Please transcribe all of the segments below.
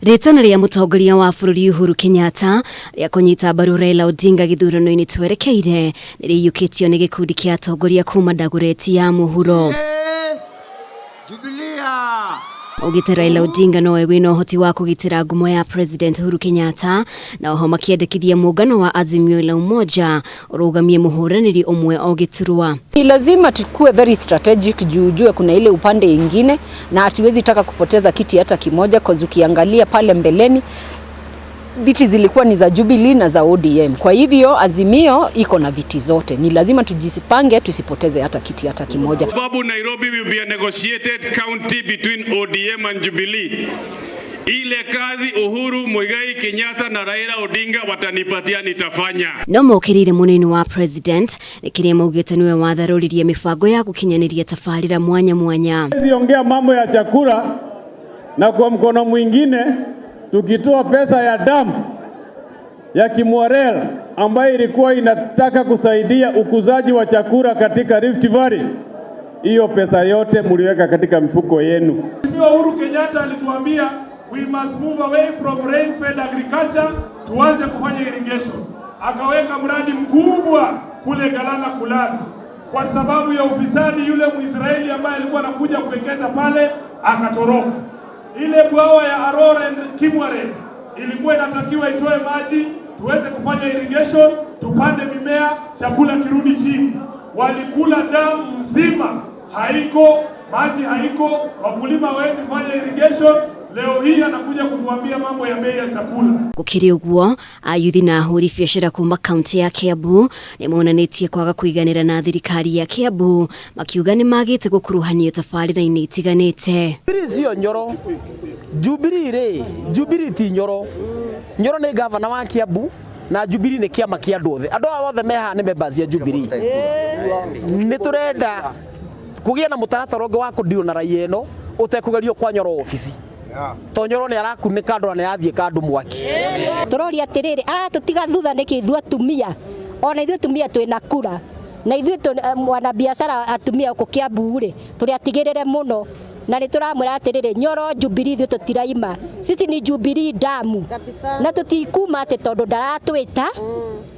Rĩtana rĩa mũtongoria wa bũrũri Uhuru Kenyatta rĩa kũnyita mbaru Raila Odinga gĩthurano-inĩ twerekeire nĩ rĩiyũkĩtio nĩ gĩkundi kĩa atongoria kuma Dagoretti ya mũhuro. Augĩte Raila Odinga nowe wĩna ũhoti wa kũgitĩra ngumo ya President Uhuru Kenyatta, na oho makĩendekithia muungano wa Azimio la Umoja ũrũgamie mũhũranĩri ũmwe o gĩturwa. Ni lazima tukue very strategic juu ujue kuna ile upande ingine na hatuwezi taka kupoteza kiti hata kimoja, cause ukiangalia pale mbeleni viti zilikuwa ni za Jubilee na za ODM. Kwa hivyo Azimio iko na viti zote, ni lazima tujipange tusipoteze hata kiti hata kimoja. Sababu Nairobi will be a negotiated county between ODM and Jubilee. Ile kazi Uhuru Muigai Kenyatta na Raila Odinga watanipatia nitafanya. No mokĩrĩire mũnini wa president nĩ kĩrĩa maugĩte nĩwe watharũririe mĩbango ya gũkinyanĩria tabarĩra mwanya mwanya. Ongea mambo ya chakula na kwa mkono mwingine tukitoa pesa ya damu ya Kimwarer ambayo ilikuwa inataka kusaidia ukuzaji wa chakula katika Rift Valley, hiyo pesa yote mliweka katika mfuko yenu. Mheshimiwa Uhuru Kenyatta alituambia we must move away from rain fed agriculture, tuanze kufanya irrigation. Akaweka mradi mkubwa kule Galana Kulalu. Kwa sababu ya ufisadi, yule Mwisraeli ambaye alikuwa anakuja kuwekeza pale akatoroka. Ile bwawa ya Aror and Kimwarer ilikuwa inatakiwa itoe maji tuweze kufanya irrigation, tupande mimea, chakula kirudi chini. Walikula damu mzima, haiko maji, haiko, wakulima hawezi kufanya irrigation. Leo hii anakuja kutuambia mambo ya bei ya chakula. Gũkĩrĩ ũguo, ayuthi na ahũri biacara kuma kaunti ya Kiambu nĩ monanĩtie kwaga kũiganĩra na thirikari ya Kiambu, makiuga nĩ magĩte gũkuruhanio tabarĩra-inĩ itiganĩte. Jubilee sio Nyoro. Jubilee rĩ, Jubilee ti Nyoro. Nyoro nĩ gavana wa Kiambu na Jubilee nĩ kĩama kĩa andũ othe. Andũ aya othe me haha nĩ members ya Jubilee. Nĩ tũrenda kũgĩe na mũtaratara ũngĩ wa kũndirwo na raia ĩno ũtekũgerio kwa Nyoro obici. To Nyoro nĩ arakunĩka andũ na nĩ arathiĩ kandũ mwaki. Tũroria atĩrĩrĩ, aratũtiga thutha nĩkĩ ithuĩ atumia? Ona ithuĩ atumia twĩna kura na ithuĩ mwanabiacara atumia gũkũ Kiambu rĩ, tũrĩ atigĩrĩre mũno na nĩ tũramwĩra atĩrĩrĩ, Nyoro Jubilee ithuĩ tũtiraima, sisi ni Jubilee damu na tũtikuma atĩ tondũ ndaratwĩta,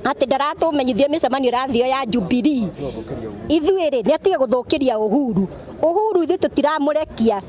atĩ ndaratũmenyithia mĩcemanio ĩrathio ya Jubilee. Ithuĩ rĩ, nĩ atige gũthũkĩria Uhuru. Uhuru ithuĩ tũtiramũrekia.